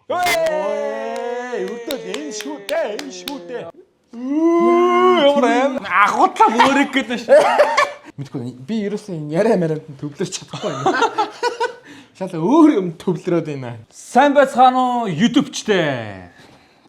Эй, өрдөөл энэ шүү дээ, энэ шүү дээ. Ямар аим агуудлаа мөрөг гэдэг ш. Мэдгүй би ерөөсөн яриа марианд нь төвлөрч чадахгүй байна. Шал өөр юм төвлөрөөд байна. Сайн байцгаана уу YouTube-чтэй.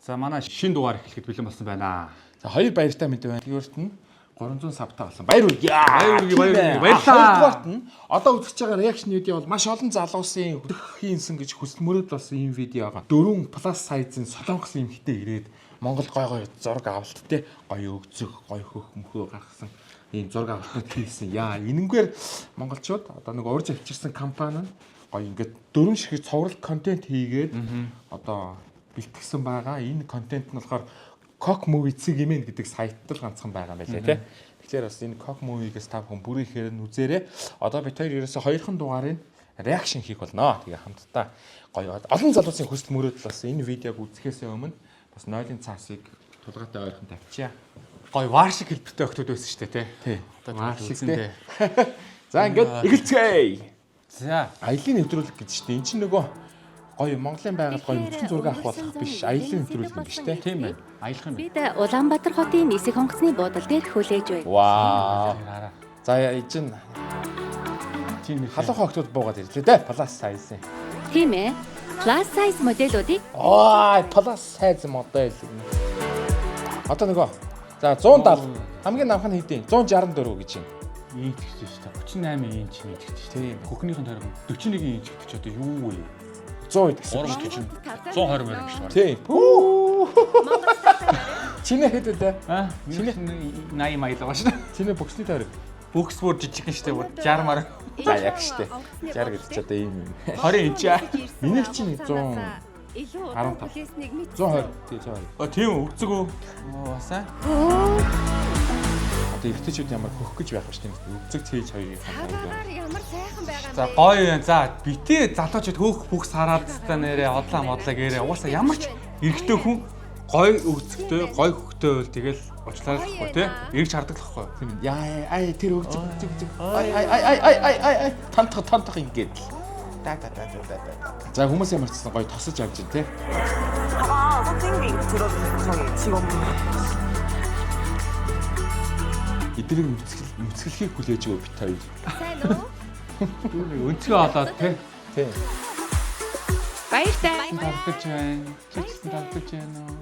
За манай шинэ дугаар эхлэхэд бэлэн болсон байна. За хоёр баяртай мэдээ байна. Нэгдүгээрт нь 300 савтаа болсон. Баяр хүргэе. Баяр хүргэе, баяр хүргэе. Баярлалаа. Хоёрдугаарт нь одоо үзэж байгаа reaction видео бол маш олон залуусын хөдөх хийнсэн гэж хүсэл мөрөөдөл болсон ийм видео байгаа. Дөрвөн plus size-ын солонгосын эмэгтэй ирээд Монгол гой гой зураг авалт те гоё өгзөх, гоё хөх мөхөө гаргасан ийм зураг авалтнууд хийсэн. Яа, энэнгээр монголчууд одоо нэг урьж авчирсан компани нь гоё ингээд дөрвөн ширхэг цоврал контент хийгээд одоо бэлтгэсэн байгаа. Энэ контент нь болохоор Cock Movie цэг mn гэдэг сайтд л ганцхан байгаа юм байлээ тий. Тэгэхээр бас энэ Cock Movie-гээс та бүхэн бүр ихээр нь үзээрэй. Одоо бид хоёр ерөөсө хоёрхан дугаарыг reaction хийх болно. Тэгээ хамтдаа гоё олон залуусын хүсэл мөрөөдөл бас энэ видеог үзэхээс өмнө бас нойлын цаасыг тулгаатай ойрхон тавьчихъя. Гой вар шиг хэлбэртэй охтууд байсан шүү дээ тий. Тий. Одоо Вар тэгээд шиг үзэн тий. дээ. За ингээд эхэлцгээе. За. Аялын нэвтрүүлэг гэж шүү дээ. Энд чинь нөгөө гоё Монголын байгаль гоё нүцгэн зураг авах болох биш. Аялын нэвтрүүлэг юм биш те. Тийм байна. Аялах юм байна. Бид Улаанбаатар хотын нисэх онгоцны буудал дээр хүлээж байна. Вау. Хараа. За энэ чинь Тийм нэр. халуун хогтууд буугаад ирлээ те. Plus size. Тийм ээ. Plus size модельуудыг Аа, plus size модель. Одоо нөгөө за 170 хамгийн намх нь хэдийн 164 гэж юм. Инч гэж шүү дээ. 38 инч инч гэж шүү дээ. Хөхнийхэн тойрог 41 инч гэдэг чи одоо юу вэ? 100 гэсэн. 3 40 120 морь гэж байна. Тийм. Пүү. Чинээ хэд вэ? Аа, миний 80 маяг байгаа шүү дээ. Чинээ боксны тойрог. Бокс бүр жижигхэн шүү дээ. Бүр 60 мар. За яг штэ. 60 гэдэг чи одоо ийм юм. 20 инч. Миний чинь 115. 115. 120. Тий 120. Оо, тийм үү? Өгцөг үү? Оо, сайн. Одоо эрэгтэйчүүд ямар хөх гэж байх вэ штэ. Өгцөг цээж хоёрыг хамтаа. Ямар сайхан байгаа За гоё юм. За битээ залуучууд хөөх бүх сараад та нэрээ одлаа модлаа гэрээ. Угаасаа ямар ч эрэгтэй хүн гоё өгцөгтэй, гоё хөхтэй байвал тэгэл уучлаарай л хгүй тий. Эргэж хардаг л хгүй. Тийм ээ. Яа ай тэр өгцөг өгцөг өгцөг. Ай ай ай ай ай ай ай ай тантах тантах ингээд л. Да да да да да да. За хүмүүс ямар ч гэсэн гоё тосож авч байна те. 아, 선생님 들어주셔서 저희 직원분. Эдрийг нүцгэл нүцгэлхийг хүлээж өгөө бит хоёр. Сайн уу? Дүүний өнцгөө олоод тий. Тий. Баяртай. Тавдаж байна. Чи ч гэсэн тавдаж байна уу?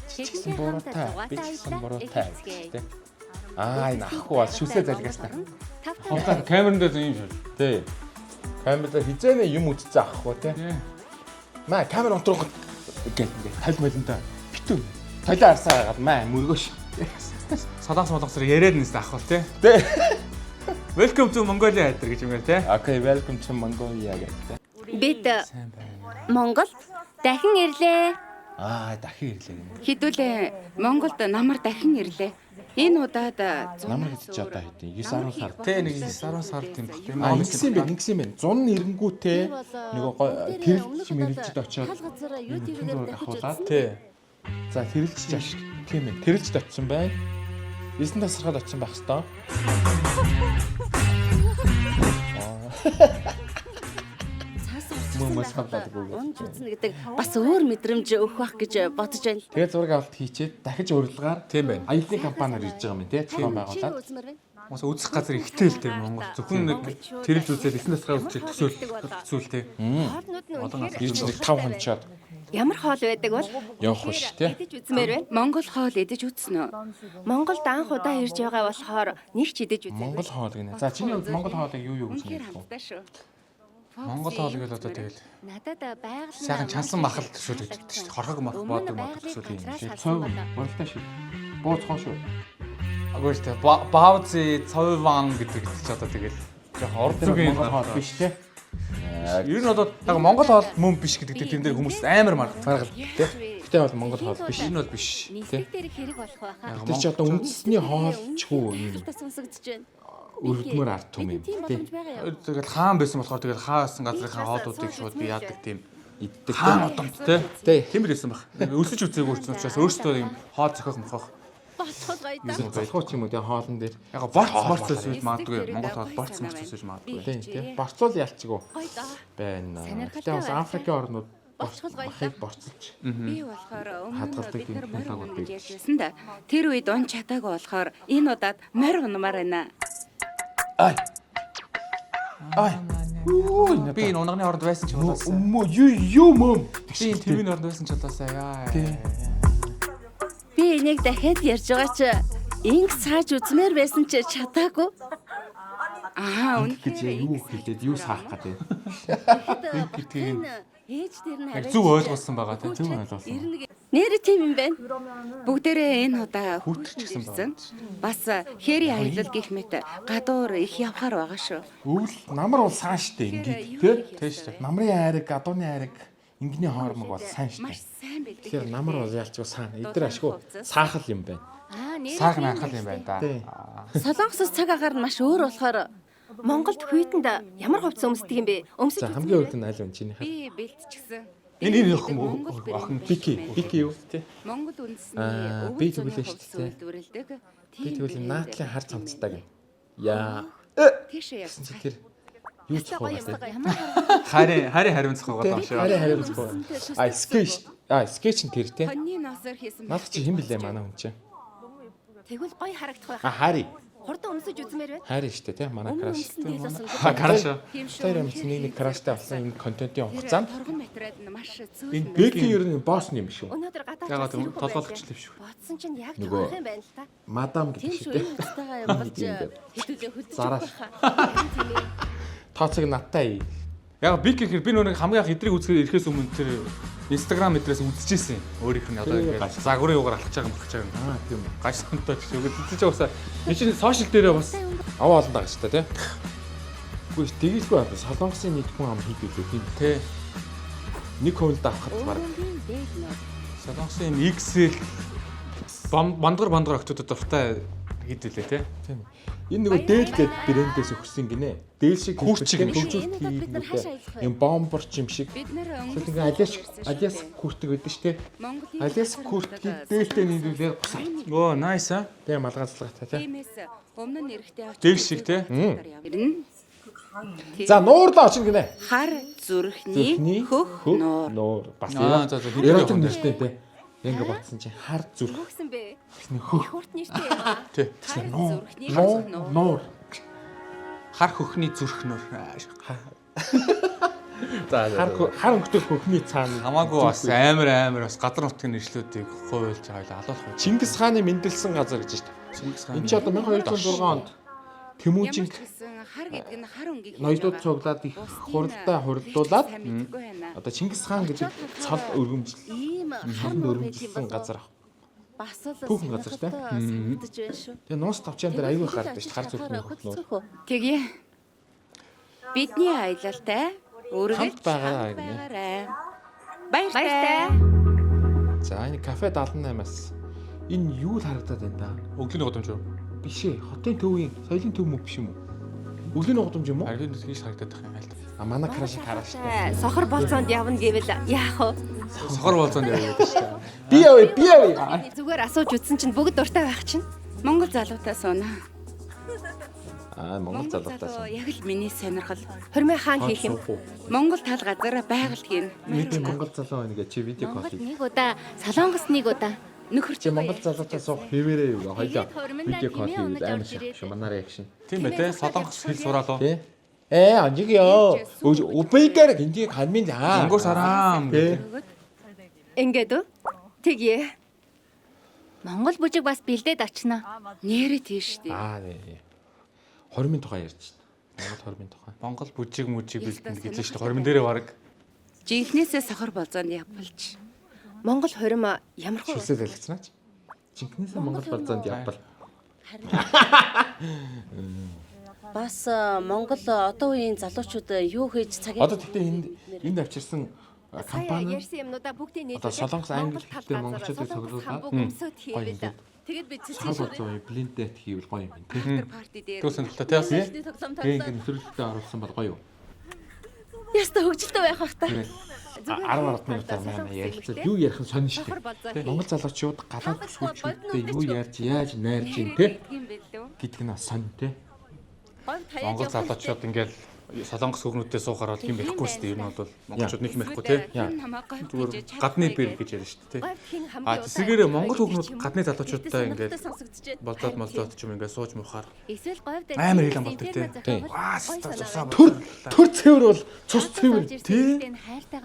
Чи ч гэсэн буруутай. Би ч гэсэн буруутай гэж те. Аа энэ ахгүй бол шүсээ залгиасна. Хоолой камерын дээр юм шиг. Тий. Камераар хизээнэ юм үтцэн ахгүй те. Тий. Маа камер унтрах гэл ингээ тал малинда битүү. Толио арсаа хагаад маа мөргөөш. Солонгос молонгосоор яриад нэс авах бол тий. Тий. Welcome to Mongolia гэдэг гэж юм байна тий. Okay, welcome to Mongolia гэдэг те. Бид Сайн байна. Монголд дахин ирлээ. Аа дахин ирлээ гинэ. Хэдүүлээ Монголд намар дахин ирлээ. Энэ удаад Намар гэж чи одоо хэдийн 9 10 сар. Тэ нэг 9 10 сар тийм баг тийм. Аа ингэсэн юм байна, ингэсэн юм байна. Зун нэрэнгүүтээ нөгөө тэрэлж мэрэлжид очиод зураг авахуулаад Тий. За тэрэлж аш. Тийм ээ. Тэрэлжид очисон байна. Эсэн тасархаад очисон байх хэвээр. Мөн мас хавлаад үгүй. Унж үзнэ гэдэг бас өөр мэдрэмж өгөх байх гэж бодож байна. Тэгээд зураг авалт хийчээд дахиж урилгаар Тийм байна. аяллаа компаниар ирж байгаа юм тий. Зохион Чи байгуулад. үзмээр байна. Уус үзэх газар ихтэй л тийм Монгол. Зөвхөн нэг тэрэлж үзээд эсэн тасгаа үзчих төсөөл төсөөл тий. Хоолнууд нь Олон үнэхээр Ирж нэг 5 хончоод Ямар хоол байдаг бол явах биш тий. идэж үзмээр байна. Монгол хоол идэж үзсэн үү? Монголд анх удаа ирж байгаа болохоор нэг ч идэж үзээгүй. Монгол хоол гинэ. За чиний хувьд Монгол хоолыг юу юу гэж Үнэхээр мэдэх вэ? хамттай шүү. Монгол хоол гэж одоо тэгэл Надад байгаль нь сайхан чансан махал төсөөл гэдэг шүү дээ. Хорхог мах боодог мах төсөөл юм. Цов уралдаа шүү. Бууцхон шүү. Агүй шүү дээ. Баавзи цовван гэдэг ч одоо тэгэл жоохон урд зүгийн Монгол хоол биш тий. Ер нь одоо яг Монгол хоол мөн биш гэдэг дээр тэрэн дээр хүмүүс амар маргадаг. Маргалд тий. Гэтэ бол Монгол хоол биш. Энэ бол биш. Нислэг дээр хэрэг болох байхаа. Тэр чи одоо үндэсний хоолчгүй юм Та сонсогдож байна. өргөдмөр ард түмэн юм Тийм тий. боломж байгаа юу? Тэгэл хаан байсан болохоор тэгэл хаасан газрынхаа хоолуудыг шууд би яадаг тийм Иддэг хаан удамт тий. тий. Тийм л байсан баг. Өлсөж үзээгүй ч учраас өөрсдөө юм хоол зохиох мохох. Бодхол гоё да. Залхуу ч юм уу тий хоолн дээр. Яг борц борц өсвөж магадгүй. Монгол хоол борц борц өсвөж магадгүй. Тий тий. Борцуул ялчгүй Гоё да. байна. Сонирхолтой Гэтэ бас байлаа. Африкийн орнууд Болчихвол гоё Махыг борцолж. Би болохоор өмнө Хадгалдаг бид нар юм морь технологиуд унах гэж байдаг. ярьж байсан да. Тэр үед унч чадаагүй болохоор энэ удаад морь унмаар байна. Ай. Ай. Үу энэ Би энэ унганы оронд байсан ч болоосаа. Өмөө юу юу мөм. Би энэ тэрвийн оронд байсан ч болоосаа. Яа. Би энийг дахиад ярьж байгаа чи инг цааж үзмээр байсан чи чадаагүй. Аа гэж үнэхээр юу хэлээд юу саах гэдэг. Тэгэхэд гэдгийг нь ээж дээр нь Яг хараад зөв ойлгуулсан байгаа тийм. Зөв ойлгуулсан. Нэр тийм юм байна. Бүгдээрээ энэ удаа Хүүтэрч гисэн ирсэн. Бас хэрийн аялал гих мэт гадуур их явхаар байгаа шүү. Өвөл намар бол сайн штэ ингээд тий. Тийм шүү дээ. Намрын айраг, гадууны айраг, ингэний хоормог бол сайн Маш штэ. сайн бэлдэх. Тэгэхээр намар бол ялчгүй сайн. Эдгээр ашгүй саахал юм байна. Аа нэр Саах нархал юм байна да. Тий. Солонгосоос цаг агаар нь маш өөр болохоор Монголд хүйтэнд ямар хувцас өмсдөг юм бэ? Өмсөж За хамгийн өвд нь аль вэ чинийхээ? Би бэлтчихсэн. Энэ энэ охин Монгол охин брэнд Бики, биш бики юу тий? Монгол үндэсний Аа, өвөл би зүүнний тэгвэл хувцас шүү дээ. үйлдвэрлэдэг. Би тэгвэл наадлын хар цамцтай гэн. Яа. Тийшээ Гэсэн явсан. чи тэр юу цохоо тий? Харин харин хариуцах байгаа юм шиг. Харин хариуцах. А скетч. А скетч нь тэр тий. Хоньны ноосоор хийсэн. Наадах чи хэн блэ манай хүн чи? Тэгвэл гоё харагдах байх. А Хари. Хурдан өмсөж үзмээр байна. Хари штэ тий манай өмнө краш. өмсөн тэгэл бас Ха краш. Тийм шүү. Тэр юмс нэг нэг краштай болсон энэ контентын хугацаанд Торгон материал нь маш зөөлөн. Энэ Беки ер нь босс юм шүү. Өнөөдөр гадаад Ягаад гэвэл толгойлогч л юм шүү. Бодсон чинь яг Нөгөө- тохирох юм байна л та. Мадам гэдэг Тийм шиг шүү тий. энэ хувцастайгаа болж Ингээд. хэдүүлээ хөдөж Зараас. өгөх байхаа. Тооцог надтай. Яг би гэхээр би нүг хамгийн анх эдрийг үзэхээр ирэхээс өмнө тэр Instagram эдрээс үзчихсэн. Өөрийнх нь одоо Тэр ингээд загварын югаар алхаж байгаа юм алхаж байгаа юм. Аа тийм үү. Гаш сонтой ч гэсэн үзчихэж байгаа усаа. Энэ чинь сошиал дээрээ бас Аваа олон даа штэ тий. Үгүй ш тэгэлгүй байна. Солонгосын нийт хүн ам хийдүүлээ тийм. тий Нэг хувьд авахд баг. Өөрийн дээл нөө. Солонгосын юм XL бандгар бандгар охтуудад дуртай хийдүүлээ тий. Тийм. Энэ нөгөө дээл гээд брэндээс өгсөн гинэ. Дээл шиг Хүүрчиг юм хөгжүүлэлт шиг. Энэ удаад бид нар хаашаа аялах вэ? юм бомборч юм шиг. Бид нар Эсвэл ингээ алиас алиас күртэг байдаг штэ. Монголын Алиас күртгийг дээлтэй нийлүүлээд гусаа. Өө nice аа. Тийм малгайцлагатай тий. Тиймээс өмнө нь эрэхтэй очиж Дээл шиг тий. Ирнэ. За нуурлаа очно гинэ. Хар Зүрхний зүрхний хөх нуур. нуур. Бас Аа, за, за, эротик нэртэй тий. Ингээ ботсон чинь хар зүрх Хөгсөн бэ? гэсний хөх Хурд нэртэй юм аа. Тий. Хар нуур зүрхний хөх нуур нуур. нуур. Хар хөхний зүрх нүр. За Хар хар өнгөтэй хөхний цаана. Хамаагүй бас амар амар бас газар нутгийн нэршлүүдийг хуйлж байгаа алуулах уу. Чингис хааны мэндэлсэн газар гэж байна. Чингис хаан. Энд чи одоо 1206 онд Тэмүүжинг Ямар ч гэсэн хар гэдэг нь хар өнгийг ноёдууд цуглаад их хуралдаа хуралдуулаад мэдэхгүй байна. одоо Чингис хаан гэдэг цол өргөмжл Ийм хар цол нуур байдаг юм өргөмжилсөн болов. газар ах. Бас л Түүхэн газар те. санагдаж байна шүү. Тэгээ нуус тавчаан дээр аюул гардаг шүү дээ. Хар зүрхний хөх нуур. нуур. Тэгье. Бидний аялалтай үргэлж Хамт байгаарай гинэ. байгаарай. Баяртай. Баяртай. За энэ кафе 78-аас энэ юу л харагдаад байна да? Өглөөний гудамж уу? Биш ээ. Хотын төвийн соёлын төв мө биш юм уу? Өглөөний гудамж юм уу? Харин тийш харагдаад байх юм айл. А манай краш хараа шүү дээ. Сохор болцоонд явна гэвэл яах вэ? Сохор болцоонд яваад шүү дээ. Би явъя, би явъя. Зүгээр асууж үзсэн чинь бүгд дуртай байх чинь. Монгол залуутай сууна. Аа Монгол залуутай залуу сууна. яг л миний сонирхол. Хормой хаан хийх юм. Монгол тал газар байгальд гин. Би Монгол залуу байна гэж чи видео кол Монгол хий. нэг удаа, Солонгос нэг удаа. Нөхөр Чи Монгол залуутай суух хэвээрээ юу хоёлоо. Тэгээд хормондоо Видео кол тэмээ хийвэл унаж амар орж шах ирээд. шүү. Манай реакшн. Тийм ээ те. Солонгос хэл сураалуу. Тэ? Э, анжигё. Үбэйгэр гинтийг ханмин аа. Монгол сараам. Тэ. Ингээд үү? Тэгье. Монгол бүжиг бас бэлдээд очно. Нэрээ тийш дээ. Аа нэ. Хормын тухай ярьж байна. Монгол хормын тухай. Монгол бүжиг мүжиг бэлдэнэ гэж шүү дээ. Хормон дээрээ бараг. Жинхнээсээ сохор болзоонд явбалж. Монгол хорим ямар хөө Шүлсээ залгицнаач. Жинхнээсээ Монгол болзоонд явбал. Бас Монгол одоо үеийн залуучууд юу хийж цагийг Одоо тэгтээ энд энд авчирсан сая компани ярьсан юмнуудаа бүгдийг Одоо нийлүүлээд Солонгос, англи Монгол тал хэлтэй газар, монголчуудыг Солонгос цуглуулад хамбуг өмсөд гоё хийвэл юм. Тэгээд би Сохор болзоо блинд дэт хийвэл гоё юм байна тий. Автер парти дээр. Түр сонирхолтой те бас. тоглоом Тэгээ ингэ нөтрөлтөд оруулсан бол гоё юу? Яста хөгжилтэй байх бах та. Тэгэл 10 10 минутаар манай ярилцал юу ярих нь сонин шүү сохор дээ. болзоо Монгол залуучууд галаад бүсгүүчүүдтэй юу ярьж яаж найрж юм те Юм бэлдүү. гэдэг нь бас сонин те. Говь таяад Монгол явах залуучууд ингээл Солонгос хүүхнүүдтэй суухаар бол юм ярихгүй шүү дээ. Ер нь бол монголчууд нэг юм ярихгүй те. Зүгээр гадны бэр гэж яриа шүү дээ. А тэсгээрээ монгол хүүхнүүд гадны залуучуудтай ингээд болзоод молзоод ч юм ингээд сууж муухаар Эсвэл говьд амар хэл амбалдаг те. Ваа цусаа Төр төр цэвэр бол цус цэвэр. Тий.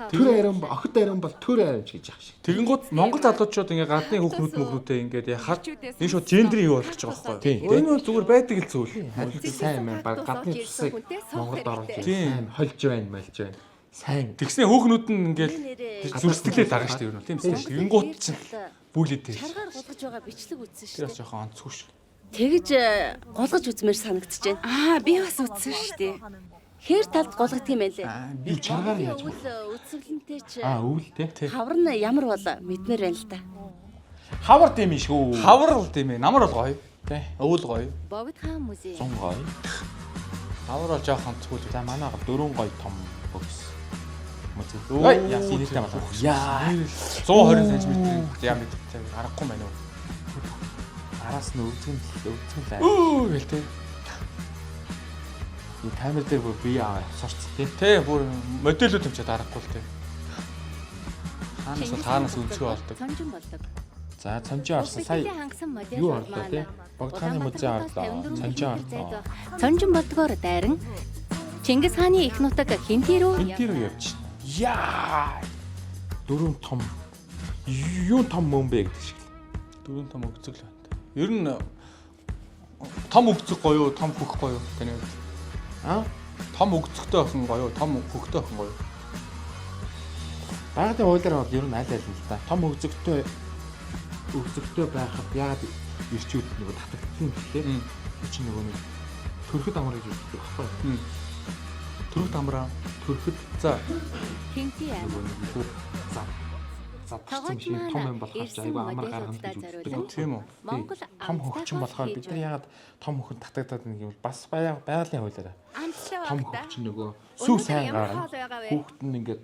Төр ариун охид ариун бол төр ариун ч гэж ах шиг. Тэгэнгүүт монгол залуучууд ингээд гадны хүүхнүүд мөхнүүдээ ингээд яхаад энэ шууд гендрийн юу болгож байгаа байхгүй юу? Энэ бол зүгээр байдаг л зүйл. Харин сайн юм байна. Баг гадны цусыг Монголд оруулж Тийм. сайн хольж байна, мольж байна. Сайн. Тэгснэ хүүхнүүд нь ингээд зүрсгэлээ дагаа шүү дээ ер нь тийм үстэй. Тэгэнгүүт чинь бүлэд тэр. Чаргаар гулгаж байгаа бичлэг үзсэн шүү Тэр бас дээ. жоохон онцгүй шүү. Тэгж гулгаж үзмээр санагдаж байна. Аа би бас үзсэн шүү дээ. Хэр талд гулгах юм бэ лээ? Би чаргаар яаж Өвөл үцэглэнтэй ч Аа өвөл те. хавар нь ямар бол мэдмээр байна л да. Хавар тийм юм шүү. Хавар л тийм ээ. Намар бол гоё. Тэ. Өвөл гоё. Богд хаан музей. 100 гоё. Хавар бол жоохон онцгүй л. За манай гол дөрвөн гоё том бөгс. Мөцөл. Ой, Яа, инээтэй болоо. Яа. 120 см яа мэдээ аргагүй байна уу? Араас нь өвзгөн өвзгөн л аа. Өө гэл те. Энэ камер дээр бүр бие аваа сурц тий. Тэ бүр модельүүд юм чи дарахгүй л те. Хаанаас бол таанаас өнцгөө олдог. Цонжин болдог. За цонжин орсон сая Улс хангасан модель юу орлоо тий? Богдхааны музей орлоо. Цонжин орлоо. Цонжин болдгоор дайран Чингис хааны их нутаг Хинти рүү Хинти рүү явж. Яа. Дөрвөн том юу том мөн бэ гэдэг шиг. Дөрвөн том өгцөг л байна. Ер нь том өгцөг гоё уу, том хөх гоё уу таны хувьд? Аа? Том өгцөгтэй охин гоё уу, том хөхтэй охин гоё уу? Байгалийн хуулиар бол ер нь аль аль нь л да. Том өгзөгтэй өгзөгтэй байхад яагаад ирчүүд нөгөө татагдсан юм гэхлээр тэр чинь нөгөө нэг төрөхөд амар гэж үздэг байхгүй юу? Төрөх тамраа. Төрөхөд За, Хинти аймаг. нөгөө нэг илүү зад задсан Тогооч шиг том маань юм болохоор ирсэн айгүй амар модель гаргана гэж удаа үздэг. зориулан тийм үү. Монгол Том хөгчин болохоор бид нар яагаад том хөхөнд татагдаад нэг юм бол бас байгалийн хуулиараа Амтлаа том багта. хөгчин нөгөө сүү Өнөөдөр сайн ямар гарна. хоол байгаа вэ? Хүүхэд нь ингээд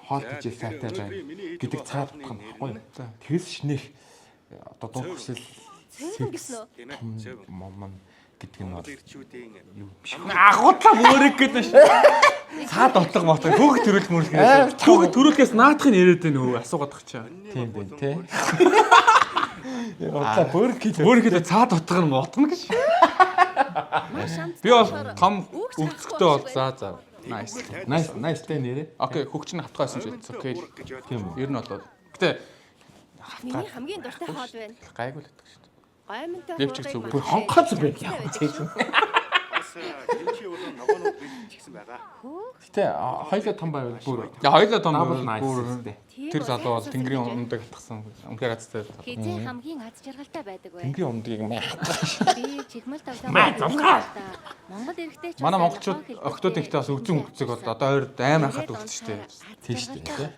хоол хийжээ сайтай байна гэдэг цаад утга нь баггүй юу? Тэгээс шинэх одоо дур хүсэл Цөөхөн гэсэн үү? том мом гэдэг нь бол юу юм шиг. Агуудлаа бөөрэг гэдэг ш. Цаад отго мотго хүүхд төрөл мөрлөх нэ. Хүүхд төрөлхөөс наадахыг яриад байна өө асуугаад тах чаа. Тийм байна те. Одоо бөөрэг гэж Бөөрөхдөө цаад отго нь мотгоно гэж. Маш амттай. Би бол том өвцөгтэй бол за за. Nice. Nice nice тэ нэрээ. Окей, хөгч нь хавтгай байсан ч it's okay. Тийм үү. Ер нь бол. Гэтэ Миний хамгийн дуртай хоол байна. гайгүй л байдаг шүү дээ. Гоймонтой Левчик зүг. Бүр хонхоц байх яа. Гэтэ хоёлоо том байвал бүр Я хоёлоо том double байвал nice бүр тэ. тэр залуу бол тэнгэрийн ундаг атгсан. Үнэхээр азтай. Хизээ хамгийн аз жаргалтай байдаг вэ? Тэнгэрийн ундгийг маа. Би чихмэл тоглоом. Монгол эрэгтэй ч Манай монголчууд охтууд ихтэй бас өвзөн хөгцөг бол одоо ойр амар анхаад өгч штэ. Тийм шүү дээ, тэ.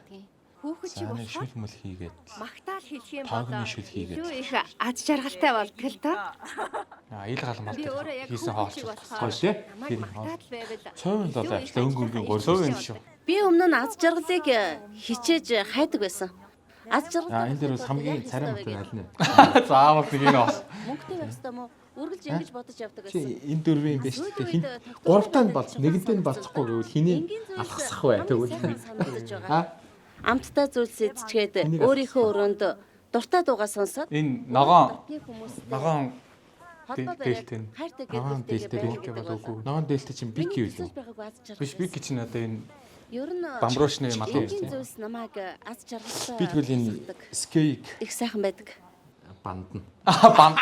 Хүүхэд шиг За нэг болохоор шүл мүл хийгээд магтаал хэлэх юм бол Тоогны шүл хийгээд. илүү их аз жаргалтай болдог л доо. Аа ил гал мал Би өөрөө яг хийсэн хүүхэд хоолч. шиг болохоор Гоё тий. намайг Тэр магтаал байвал Цовын л илүү их авчлаа өнгө өнгийн гурил. Цов юм шүү. Би өмнө нь аз жаргалыг хичээж хайдаг байсан. Аз жаргал. Аа энэ дээр бас хамгийн царай муутай аль нь вэ? Заавал нэг юм бас. Мөнгөтэй байх ёстой мó? Үргэлж ингэж бодож явдаг Чи байсан. энэ дөрвийн юм биш үү? Хин гуравтаа нь болц, нэгэнтээ нь болцохгүй гэвэл хэнийг алхасах вэ? Тэгвэл санагдаж байгаа. аа Амттай зүйлс идчихээд Энийг өөрийнхөө өрөөнд дуртай дуугаа сонсоод Энэ ногоон дотны хүмүүстэй ногоон холбоо бариад дээлтэй нь. хайртай гэр ногоон бүлтэйгээ дээлтэй байх бэлтэй гэдэг бол бол үгүй. Ногоон дээлтэй чинь бики Миний юу? төсөөлж байгаагүй аз жаргал. Биш бики чинь одоо энэ Ер нь бамбруушны мал юм энгийн тийм. зүйлс намайг аз жаргалтай. Би тэгвэл энэ болгодог. скейк их сайхан байдаг. бандна. Аа банд.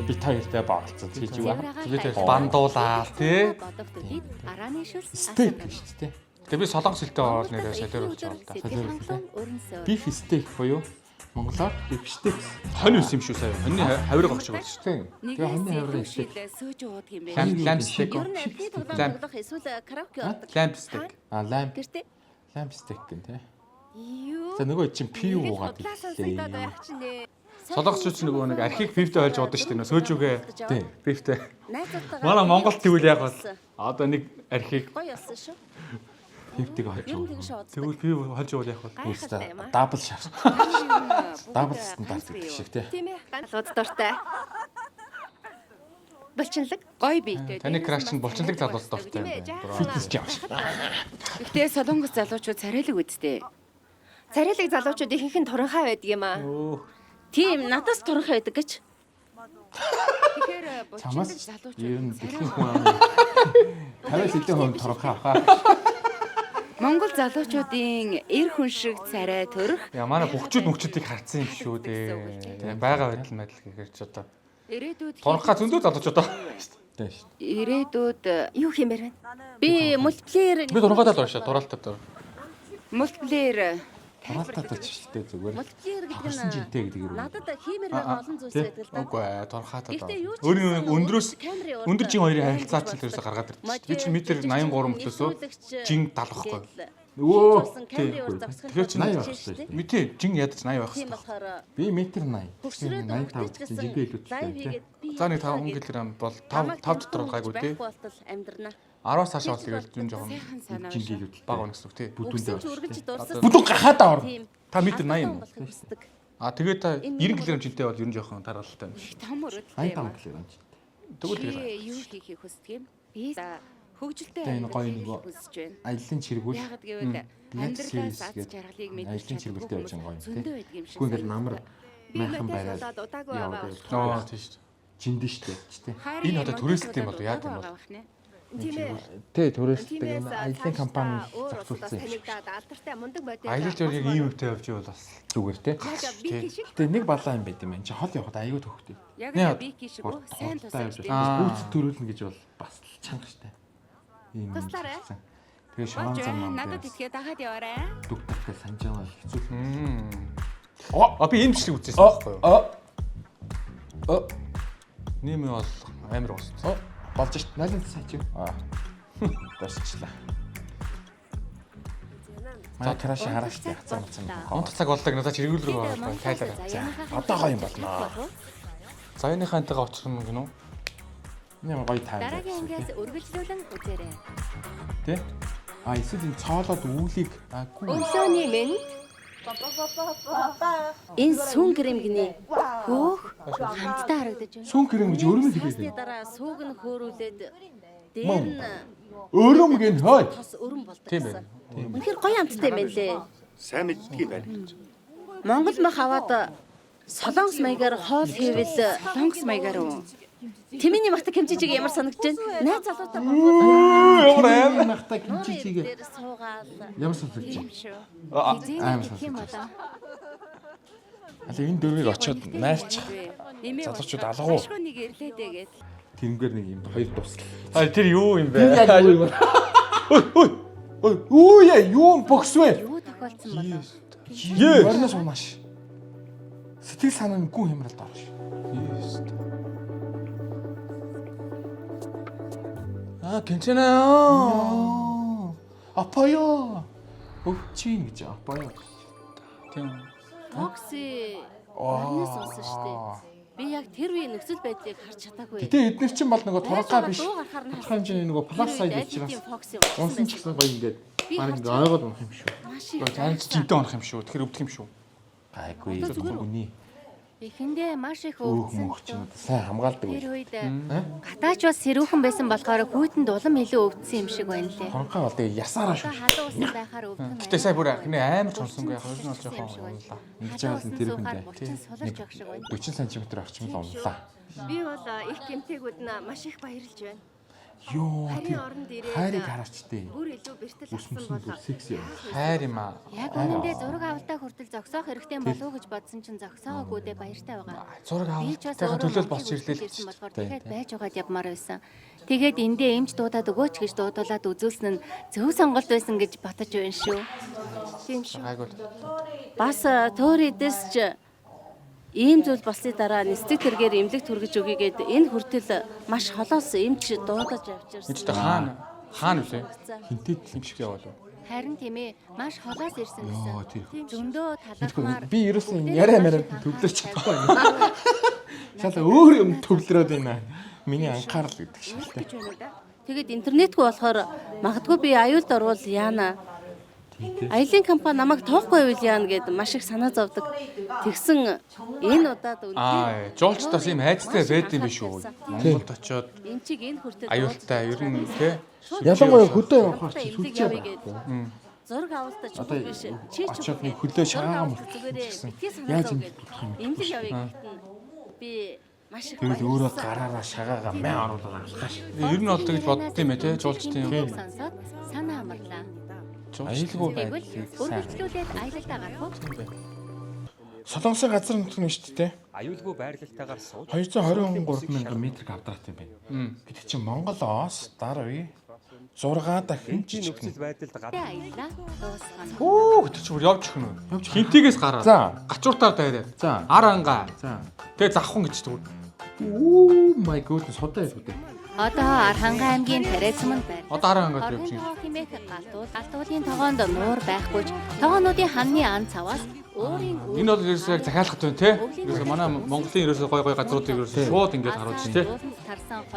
Би та хоёртой баалцсан чи юу? Би тэр бандуулаа тий. Бодох төдийд арааны шүлс Стейк биш үү? Тэгээ би солонгос хэлтэй ороод нэрээ солиор болж байгаа л да. да. Биф стейк буюу монголоор бифштейк. Хонь ус юм шүү сая. Хоньны хаврыг огч болж шүү. Тийм. Тэгээ хоньны хаврын Нэгээс стейк. илүү шил сөөж уудаг юм Лам байна. лам стейк. Ер нь амтны тоглоом Лам. тоглох эсвэл караоке ордог. Лам стейк. А лам Гэртээ лам стейк гэн тий. Юу? За нөгөө чинь пив уугаад Худлаа сонсогдоод ирлээ. байх чинь нэ. Солонгосчууд ч нөгөө нэг архийг пивтэй ойлж уудаг шүү дээ. Нөө сөөжүүгээ Тийм. пивтэй. Найзуудтайгаа Манай Монголд тэгвэл яг бол одоо нэг архийг гоё болсон шүү. Пивтэйг хольж Ер нь ууна. тэгш ууддаг. тэгвэл пив хольж уул яг бол. Гайхалтай юм аа. Дабл шар. Дабл стандарт гэдэг шиг тий. Тийм ээ. Ганц лууд дуртай. Булчинлаг. Гой биетэй. Таны crush нь булчинлаг залуус дуртай юм байна. Фитнес жааш. Гэхдээ солонгос залуучууд царайлаг үсттэй. Царайлаг залуучууд ихэнх нь туранхай байдаг юм аа. Тийм, надаас туранхай байдаг гэж. Тэгэхээр Чамаас булчинлаг ер нь залуучууд дэлхийн хүн амын 50 хэдэн хувь нь туранхай хаа. Монгол залуучуудын эр хүн шиг царай төрөх Яа манай бөхчүүд мөхчүүдийг харцсан юм шүү дээ. Тэгээ байгаа байдал мэдл гэхэр ч одоо ирээдүйд туранхай зөндөө залуучууд байгаа шүү Тийм шүү. Ирээдүйд Юу хиймээр байна? Би мультиплеер дээ. Би туранхайтай дуртай шүү. Туралтай дур. мультиплеер Туралтай дуртай зүгээр. мультиплеер гэдэг Тохирсон нь жинтэй гэдэг юм. надад хиймээр байгаа олон зүйлс байдаг л да. Үгүй ээ, туранхайтай даа. Гэхдээ юу ч Өөрийн гэсэн өндрөөс камерын урд өндөр жин хоёрын харилцаа ч тэрээс гаргаад ирдэг. Би чинь метр 83 мөтлөөсөө жин 70 байхгүй. Өө. камерын урд зогсох Тэгэхээр чинь 80 байх хэрэгтэй. Мэдээ жин ядаж 80 байх Тийм хэрэгтэй. болохоор Би метр 80. хөгшрөөд 85 өгдөж гэсэн жинтэй илүү лайв тий. хийгээд би За нэг 5 кг бол 5 5 дотор гайгүй тий. Байхгүй болтол амьдрна. 10-аас цаашаа бол тэгэл зүүн жоохон сайхан санаа Жинтэй шүү. илүү. бага байна гэсэн үг тий. Бүдүүндээ Үгсэн ч үргэлж дурсаж Бүдүүн гахаадаа орно. Тийм. Та метр 80 юм уу? болохыг хүсдэг. А тэгээ та 90 кг жинтэй бол ер нь жоохон таргалтай юм шиг. Их том мөрөдөлтэй юм. 85 кг жинтэй. Тэгвэл Чи тэгэл юу хийхийг хүсдэг юм? Би За хөгжилтэй Тэгээ энэ гоё амьдралыг нөгөө хүсэж байна. Аяллаа чиргүүл. Яагаад гэвэл Black амьдралаас Series аз гэдэг жаргалыг мэдэрч аяллаа чиргүүлтэй байж байгаа гоё юм зөндөө тий. байдаг юм шиг. Үгүй ингээл намар Би майхан модел бариад болоод удаагүй яваад байгаа. байвал Аа тийм шүү дээ. жиндэн штэ тий. Энэ одоо түрээсэлт юм болов уу? Яа гэм бол? Тийм ээ. Тэ түрээсэлдэг Тиймээс энэ аяллаа компани өөр улсаас зохицуулсан юм шиг. танигдаад алдартай мундаг модель. Аялал жургийг ийм өвтэй явж ивэл бас Зүгээр тий. Яг би шиг Гэтэ нэг балаа юм байт юм байна. Чи хол явахад аюу төхтэй. Яг Нэ, л би шиг үү? Сайн Хурдтай явж тусаж. байна. Гүйц төрүүлнэ гэж бол бас л чанга штэ. Ийм юм Туслаарай. зогссон. Тэгээ шаван зам мам Надад дээр итгээ дагаад яваарай. дүг тавтай санаж байгаа бол хэцүү. А би энэ бичлэг үзсэн байхгүй юу? Оо. Оо. Ниймээ бол амар уус. Оо. Болж шт. 0 сая чи. Аа. Дасчлаа. Манай краш хараа штэ. Хацаа мацсан. Унтах цаг боллоо надад чиргүүл рүү орох тайлаарай. За одоо гоё юм болно. Заяаныхаа энтэйгээ очих юм гинүү. Энэ ямар гоё тайм. дараагийн ангиас үргэлжлүүлэн үзээрэй. Тэ? А эсвэл энэ цоолоод үүлийг аагүй. Өглөөний мэнд Энэ сүн крем гинэ. Хөөх хамтдаа харагдаж байна. Сүн крем гэж өрөмөл Сасны хэлээд. дараа сүүг нь хөөрүүлээд дээр нь Өрөм гэн хой. тос өрөн болдог Тийм гэсэн. байна. Үнэхээр гоё амттай юм байна лээ. Сайн мэддэг юм байна. Монгол мах аваад солонгос маягаар хоол хийвэл Солонгос маягаар уу? Тэмээний махта кимчижиг ямар санагдаж байна? Найз залуутай болвол Ямар аим махта кимчижиг дээр суугаал. ямар сонсогдож байна? Шүү. Хизээ Амар гэх юм сонсогдож болоо. Алаа энэ дөрвийг очиод найрчих. Нэмээ Залуучууд алгуу. Ашгүй нэг ирлээ дээ гээд. Тэрнгээр нэг юм хоёр тусал. А тэр юу юм бэ? Яг юу юм бэ? Ой ой. Ой юу яа юу богс вэ? Юу тохиолдсон болов? Ее. Орноос унаш. Сэтгэл санаа нь гүн хямралд орно. А 괜찮아요. 아파요. өвчин гэж 아파요. Тийм. Фокси орноос унсан штэ. Би яг тэр үеийн нөхцөл байдлыг харж чадаагүй. Гэтэ эднэр чинь бол нөгөө туранхай биш. Дуу гарахаар нь Тодорхой хэмжээний нөгөө plus size учраас Фокси унсан ч гэсэн гоё ингээд баг ингээд ойгоод унах юм шүү. Маш их. Зарим ч жинтэй унах юм шүү. Тэгэхээр өвдөх юм шүү. Гайгүй. Үний Эхэндээ маш их өөх өвдсөн. мөх ч юм уу сайн хамгаалдаг Тэр байл. үед гатаач бас сэрүүхэн байсан болохоор хүүтэнд улам илүү өвдсөн юм шиг байна лээ. Туранхай бол тэгээ ясаараа шүү. Одоо халуун усан байхаар өвдөх нь Гэтэ сая бүр ахны амар чонсонгүй яг хоёр нь бол жоохон унлаа. Ингэж байгаа л тэр хүндээ. Булчин суларч явах шиг байна. 40 см орчим л унлаа. би бол их гэмтээгүүд нь маш их баярлж байна. Йоо. Харийн тэр оронд ирээд Хайрыг хараач тээ. Бүр илүү бэртэл Үс авсан мөсөн бол бүр секси юм. Хайр юм аа. Яг үнэндээ зураг авалтаа хүртэл зогсоох хэрэгтэй болов уу гэж бодсон чинь зогсоогүйдээ баяртай байгаа. Зураг Би ч бас авалтайхаа өөрөө төлөөл босч Монголыг ирлээ л үзүүлж ирсэн гэж. болохоор дахиад байж байгаад явмаар байсан. Тэгээд эндээ эмч дуудаад өгөөч гэж дуудуулаад үзүүлсэн нь зөв сонголт байсан гэж бодож байна шүү. тийм шүү. Гайгүй. Бас төөр эдэс ч ийм зүйл болсны дараа нисдэг тэргээр эмнэлэг түргэж өгье гээд энэ хүртэл маш холоос эмч дуудаж авчирсан. Энд ч хаана хаана вүлээ? Хинтээ Юм шиг яваалаа. Харин тийм ээ, маш холоос ирсэн Йоо гэсэн. тэр. Зөндөө талархмаар. Би ерөөсөн яриа мараа төвлөрч чадахгүй юм. Шал өөр юм төвлөрөөд байна. Миний анхаарал гэдэг шалтай. Тэгээд интернетгүй болохоор магадгүй би аюулд орвол яана. Аялын компани намайг тоохгүй байвал яана гэд маш их санаа зовдөг. Тэгсэн энэ удаад үнэхээр Аа, жуулчд бас ийм айцтай байд юм биш үү? Монголд очиод эмчиг энэ хүртэл аюултай ер нь тий. Ялангуяа хөдөө явахаар чи эмнэлэг сүлжээ явъя гэд. байхгүй. Зураг авалтаа Одоо чухал биш. Чи очиод нэг хөлөө шагаагаа мөртлөө гэсэн. Яаж юм дутах юм? Эмнэлэг явъя гэхэд нь би маш их Тэгвэл өөрөө баярлсан. гараараа шагаагаа мэ оруулаад алхааш. Ер нь бол тэгж бодд юм ээ тий. Жуулчдын юм. Сонсоод санаа амарлаа. Аюулгүй Тэгвэл байдлыг сайн. үргэлжлүүлээд аялалдаа гарах уу? Солонгосын газар нутг нь шүү дээ. Аюулгүй байрлалтайгаар сууж 223 мянган метр квадрат юм байна. Гэдэг чинь Монголоос дараа үе 6 дахин Энэний жижиг. нөхцөл байдалд гадна Аяллаа дуусгана. Хөө тэр чи бүр явж өгнө. Хинтигээс гараад. За. Гачууртаар дайраад. За. Ар ангаа. За. Тэгээ завхан гэж түр. Оо my goodness, худаа байлгүй дээ. Одоо Архангай аймгийн Тариацманд байр. Одоо ар ангаад явж Оргын байна. тогоо хэмээх галтуул галтуулын тогоонд нуур байхгүй ч тогоонуудын ханны ан цаваас өөрийн Энэ бол ерөөсөө яг захиалгат байна те. Ерөөсөө манай Монголын ерөөсөө гой гой газруудыг ерөөсөө шууд ингэж харуулж те.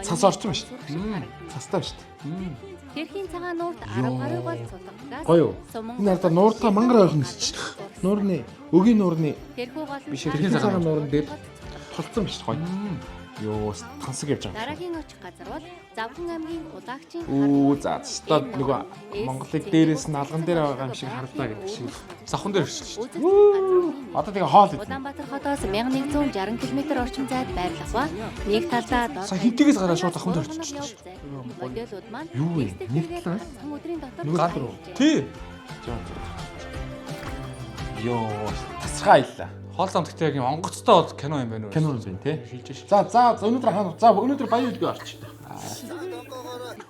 Цас орсон ба шүү дээ. Цастай ба шүү дээ. Тэрхийн цагаан нуурт 10 гаруй гол цутгагаас Гоё юу? Энэ ардаа нууртаа мангар ойрхон нисчих. Нуурны өгийн нуурны тэрхүү гол нь биш тэрхийн цагаан нуурн дээр тулцсан биш гоё. Йоо, тансаг явж байгаа. Дараагийн очих газар бол Завхан аймгийн Улаагчийн Үү за өстой нөгөө Монголыг дээрээс нь алган дээр байгаа юм шиг харлаа гэдэг шиг. Завхан дээр ирчихлээ шүү дээ. Одоо тэгээ хоол идэнэ. Улаанбаатар хотоос 1160 км орчим зайд байрлах ба нэг талдаа дор Сая хинтигээс гараад шууд завхан дээр очиж шүү Модельуд маань Юу вэ? Нэг талаас? ганцхан өдрийн дотор Нөгөө тал руу. Тий. Йоо, тасархай аяллаа. Хоол зам гэхдээ яг юм онгоцтой бол кино юм байна уу? Кино юм байна те. Шилжиж шээ. За за за, өнөөдөр хаана? За өнөөдөр баян үлгүй орч.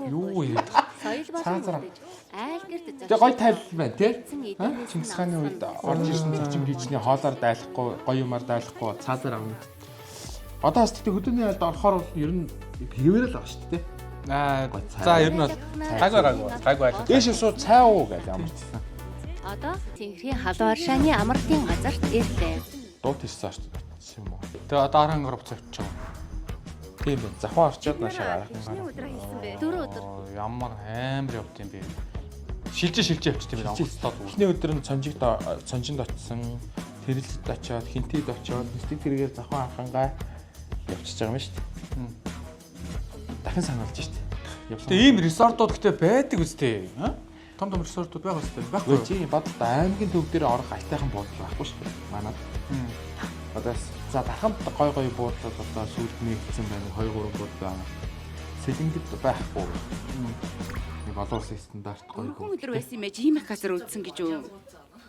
Юу юм? Соёл болон Цаазраа. үлдэж айл гэрт Тэгээ гой тайлбар байна те. эдийн Чингис хааны үед орж ирсэн зочин гийчний хоолоор дайлахгүй, гоё юмар дайлахгүй цаазаар авна. Одоо бас тэгтээ хөдөөний айлд орохоор бол ер нь хэвээр л байгаа шүү дээ. Аа за ер нь бол гайгүй гайгүй гайгүй айл. Дээшээ суу цай уу гэж амарчсан. Одоо Тэнгэрийн халуун аршааны амралтын газарт ирлээ. Дуут ирсэн орч очсон юм уу? Тэгээ одоо архангаар буцаа явчих байгаа. Тийм байна. Завхан орчоод наашаа Эхний өдөр хийсэн бэ. Дөрөв өдөр. Ямар амар явд юм бэ? Шилжиж шилжиж явчих юм байна. Онгоцтой зүгээр. Эхний өдөр нь цонжигт цонжинд очсон, тэрэлтэд очиод, хинтид очиод, нисдэг тэргээр завхан архангаа явчихж байгаа юм шүү дээ. Дахин санаалж шүү дээ. Явсан. Тэгээ ийм ресортууд гэхдээ байдаг үстэй. Аа? Том том ресортууд байгаа үстэй. Байхгүй Үгүй юу? чи бодлоо аймгийн төв дээр орох айтайхан буудлал байхгүй шүү дээ. Манад. Одоо за дарханд гой гой буудлууд одоо сүүлд нэгдсэн байна. 2 3 буудлал байна. Сэлэнгэд байхгүй. Нэг олон улсын стандарт гой Дөрвөн буудлал. өдөр байсан юм ээ. Ийм их газар үлдсэн гэж үү?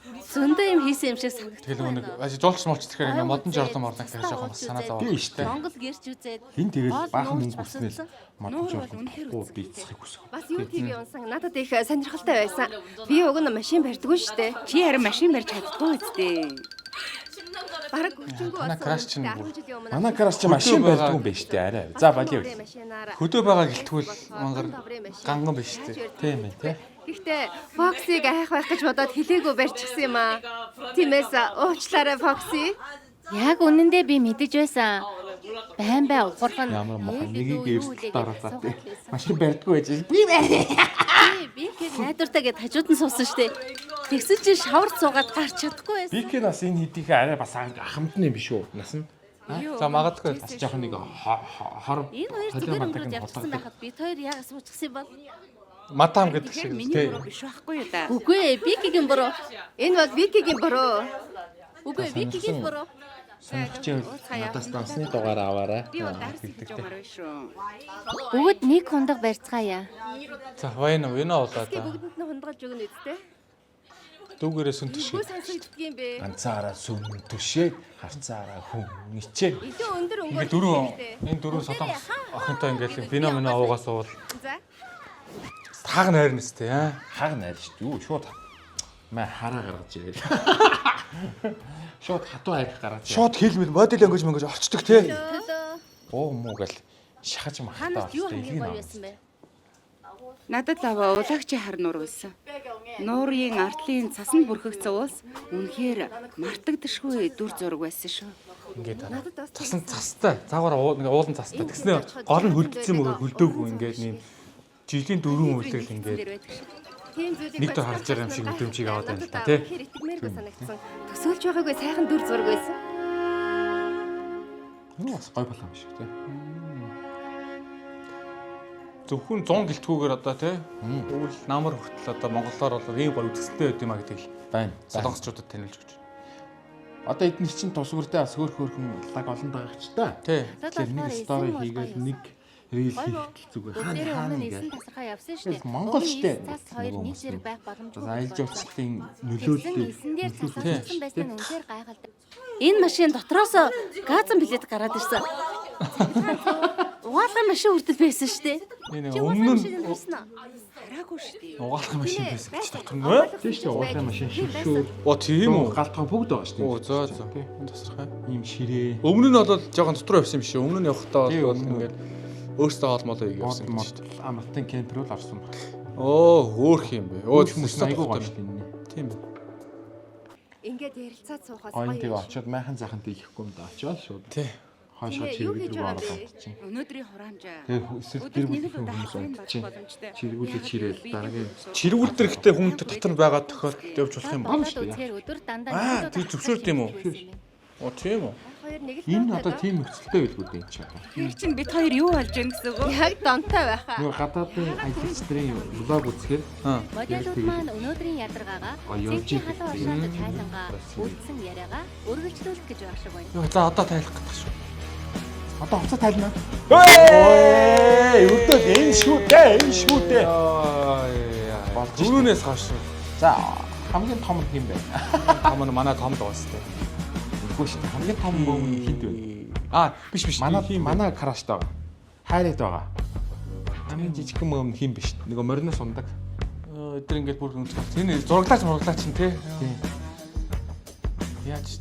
Зөндөө юм хийсэн юм шиг санагдав. Тэгэл нөгөө нэг жуулч муулч тэгэхээр ингээ модон жорлон морлон гэж жоохон бас санаа зовоо. Тийм шүү дээ. Монгол гэрч үзээд Хин тэгэл гол баахан нуурч мөнгө хүснэл басалсан. модон Нуур бол жорлон үнэхээр тухгүй үзсэн. бийцхийг хүсэх. Бас юу TV унсан надад их сонирхолтой байсан. Би уг нь машин барьдгүй шүү дээ. Чи харин машин барьж чаддгүй үсттэй. Бараг хүчингү Манай болсон. краш чинь 10 жилийн өмнө. Манай краш чи машин Хөдөө байгаа. барьдгүй юм байна шүү дээ арай. За болио. Хөдөө байгаа гэлтгүүл мангар ганган биш үү? Тийм ээ тий. Гэхдээ Foxy-г айх байх гэж бодоод хэлээгүй барьчихсан юм аа. Тиймээс уучлаарай Foxy. Яг үнэндээ би мэдэж байсан. Байн бай ухрах нь Ямар муухай ээлээд нэгийг үү, юу эрсдэлд үлээгээд оруулаад тий. суугаад байсан. Машин барьдгүй байж би барь. Би би найдвартай гэд хажууд нь суусан штэ. Тэгсэн чинь шаварт суугаад гарч чадахгүй байсан. Би бас энэ хэдийнхээ арай бас ахамтны юм биш үү? Нас нь. За магадгүй. Бас жоохон нэг хор Энэ хоёр холио зүгээр мадаг өнгөрөөд нь явчихсан хулгайдаг. байхад бид хоёр яага суучихсан юм бол? Мадам гэдэг шиг Тэгэхээр миний тий. буруу биш байхгүй юу да? Үгүй ээ, Викигийн буруу. Энэ бол Вики-гийн буруу. Үгүй ээ, Викигийн буруу. Сонирхож байвал надаас дансны дугаар аваарай. Би бол дарс хийж юмар биш шүү. Бүгд нэг хундаг барьцгаая. За вайна вино уулаа Би да. бүгдэнд нь хундагалж өгнө үсттэй. Дүүгээрээ сүн Хүү төшөө. сонсогддөг юм бэ? Ганцаараа сүм төшөө, харцаараа хүн ичээ. Илүү өндөр өнгөөр Ингээ дөрөв энэ дөрөв солонгос охинтой ингээл вино минь уугаа суувал За. тааг найрна өстэй аа. Хаг найр шүү дээ. Юу шууд мэ хараа гаргаж ирээ. Шууд хатуу арх гаргаж ирээ. Шууд хэлмэл модель өнгөж мөнгөж орчдөг тий. Буу муу гэл шахаж махтаа Ханаас юу болтой хамгийн илгийг гоё авах. байсан бэ? Надад лава улагчийн хар нуур байсан. Нуурын артлын цасанд бүрхэгцэн уулс үнэхээр мартагдашгүй дүр зураг байсан шүү. Ингээд Надад бас цасан цастай. Цаагаар ингээ уулан цастай. Тэгснэ гол нь хөлдсөн мөгөө хөлдөөгүй ингээд нэм жилийн дөрвөн үйлдэл ингээд Дээр байдаг шиг. Тийм зүйлийг Нэг дор харж байгаа юм шиг мэдрэмжийг аваад байна л да, тий. Үнэхээр итгэмээргүй санагдсан. Төсөөлж байгаагүй сайхан дүр зураг байсан. Энэ бас гой болоо юм шиг тий. Зөвхөн 100 гэлтгүүгээр одоо тий. Өвөл намар хүртэл одоо монголоор бол ийм гоё үзэсгэлэнтэй байд юм а гэдгийг Байна. солонгосчуудад танилцж өгч. Одоо эдгээр чинь тус бүртээ бас хөөх хөөхөн лаг олон дагагч та. Тий. Тэгэхээр нэг story хийгээл нэг reel хийх зүгээр хаана Бүгдээрээ хаана өмнө нь ингээд. эсэн тасархаа явсан шүү дээ. Монгол штэ. Цас хоёр нэг зэрэг байх боломжгүй. Бас аялал жуулчлалын Тэгсэн нөлөөллийг эсэн дээр цас авсан байсан нь үнэхээр гайхалтай. Энэ машин дотроос газан билет гараад ирсэн. Угаалгын машин хүртэл байсан шүү дээ. Энэ Чи өмнө угаалгын нь машин харсан уу? Хараагүй шүү дээ. угаалгын машин байсан гэж дотор нь. Э? Тийм шүү дээ угаалгын машин ширшүүр. Оо тийм үү? Галтгоо бүгд байгаа шүү дээ. Оо зөө зөө. Энэ тасархай. Ийм ширээ. Өмнө нь бол жоохон дотор явсан юм шиг. Өмнө нь явахдаа Тий, бол өмнө нь. ингээд өөртөө хоол молоо хийгээ явсан Бод гэж шүү дээ. мод амралтын кемпер бол орсон баг. Оо хөөх юм бэ. Оо Хүмүүс хүмүүс айгүй гоё шүү дээ. энэ. Тийм ээ. Ингээд ярилцаад суухаас Гоё гоё. тэгээ очиод майхан сайхан тийхгүй юм да очиод шууд. Тий. Хойшоо Тий, юу чирэгэл хийж рүү байгаа ороод бэ? унтчих. Өнөөдрийн хураамжаа. Тэгээ эсвэл Өдөрт гэр нэг л бүлийн удаа хүмүүс хаврын унтчих. бодох боломжтой. Чиргүүлээ чирээл дараагийн Чиргүүл дээр ихтэй хүн дотор нь байгаа тохиолдолд явж болох юм байна. Болоод үзэхээр өдөр дандаа Аа, нэг удаа тий, зөвшөөрд юм уу? Оо тийм үү? Хоёр нэг л Энэ донтой одоо доо. тийм нөхцөлтэй байлгүй дээ энэ чинь. Тэр чинь бид хоёр юу болж гин гэсэн үг үү? Яг донтой байхаа. Нөгөө гадаадын аялагч нарын влог үзэхээр Моделууд маань өнөөдрийн ядаргаагаа Гоё явж цэнхний идэг. халуун оршоод тайлангаа үлдсэн яриагаа үргэлжлүүлэх гэж байх шиг байна. Йоо за одоо тайлах гэдэг шүү. Одоо хувцас тайлна. Эй, өрдөөл энэ шүү дээ, энэ шүү дээ. Болж Болж шүү. Дөрөвнөөс хойш. За, хамгийн том нь хэн бэ? Том нь манай том л уус тээ. Үгүй шүү дээ. Хамгийн том бөм нь хэд вэ? Аа биш биш. Манай тийм манай краштай байгаа. Хайраад байгаа. Хамгийн жижигхэн бөм нь хэн биш? Нөгөө мориноос ундаг. Эдгээр ингээд бүр өнцгөл. Энэ зураглаач мураглаач нь тий. Тийм. Яаж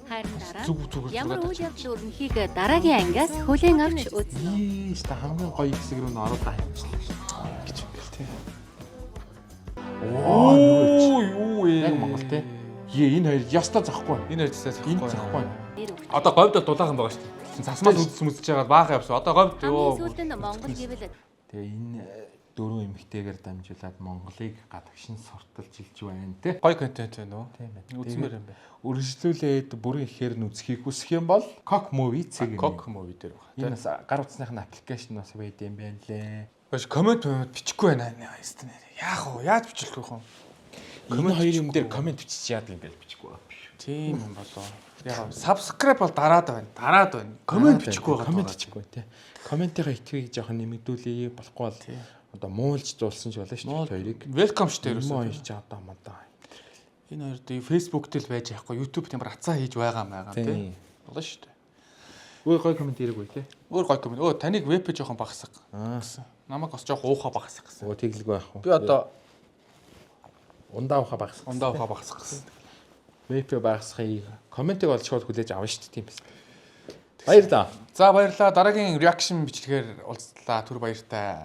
Харин дараа зүг зүгээр ямар зургаад үйл явдал өрнөхийг дараагийн ангиас хүлээн авч үзнэ. Ий, шүү дээ. Хамгийн гоё хэсэг рүү н ороод авчихлаа шүү дээ. гэж юм бэл тий. Оо, нөгөө чи. Оо юу ээ. Яг Монгол тий. Ее, энэ хоёр ёстой захгүй. Энэ хоёр цэцээ Энэ захгүй. Нэр өгч. Одоо говьд бол дулаахан байгаа шүү дээ. Засмаас үзс мүсэж байгаа баахан явсан. Одоо говьд Хамгийн ёо. сүүлд нь Монгол гэвэл Тэгээ энэ дөрвөн эмэгтэйгээр дамжуулаад Монголыг гадагшин сурталж илж байна те. Гоё контент байна уу? Тийм байна. Үзмээр юм байна. Үргэлжлүүлээд бүрэн ихээр нь үзхийг хүсэх юм бол Cock Movie цэг. Cock movie дээр байна. Энэ бас гар утасных нь аппликейшн бас байд юм байна лээ. Баш comment бичихгүй байна. Ястэн. Яах вэ? Яаж бичлэх вэ? Энэ хоёр юм дээр comment бичиж яадаг юм бэ бичихгүй. Тийм юм болоо. Яг subscribe бол дараад байна. Дараад байна. Comment бичихгүй байгаа. Comment бичихгүй те. Comment ийнхаа итгэвийг жоохон нэмэгдүүлье болохгүй бол одоо муулж зулсан ч болно шүү дээ хоёрыг. Welcome шүү дээ Юм ерөөсөө. хоёр ч одоо модоо. Энэ хоёр дээ Facebook дээр л байж яахгүй YouTube дээр амар ацаа хийж байгаа юм байгаа Тийм. тий. Болно шүү дээ. Өөр гоё comment ирээгүй те. Өөр гоё comment. Өө таныг VP жоохон багасга гэсэн. Намайг бас жоохон уухаа багасга гэсэн. Өө тэглэгүй байх уу? Би одоо ундаа ухаа багасгах. ундаа уухаа багасга гэсэн. VP багасхыг comment ыг олж шууд хүлээж авна шүү дээ тийм биз. Баярлалаа. За баярлалаа. Дараагийн reaction бичлэгээр уулзлаа. Түр баяртай.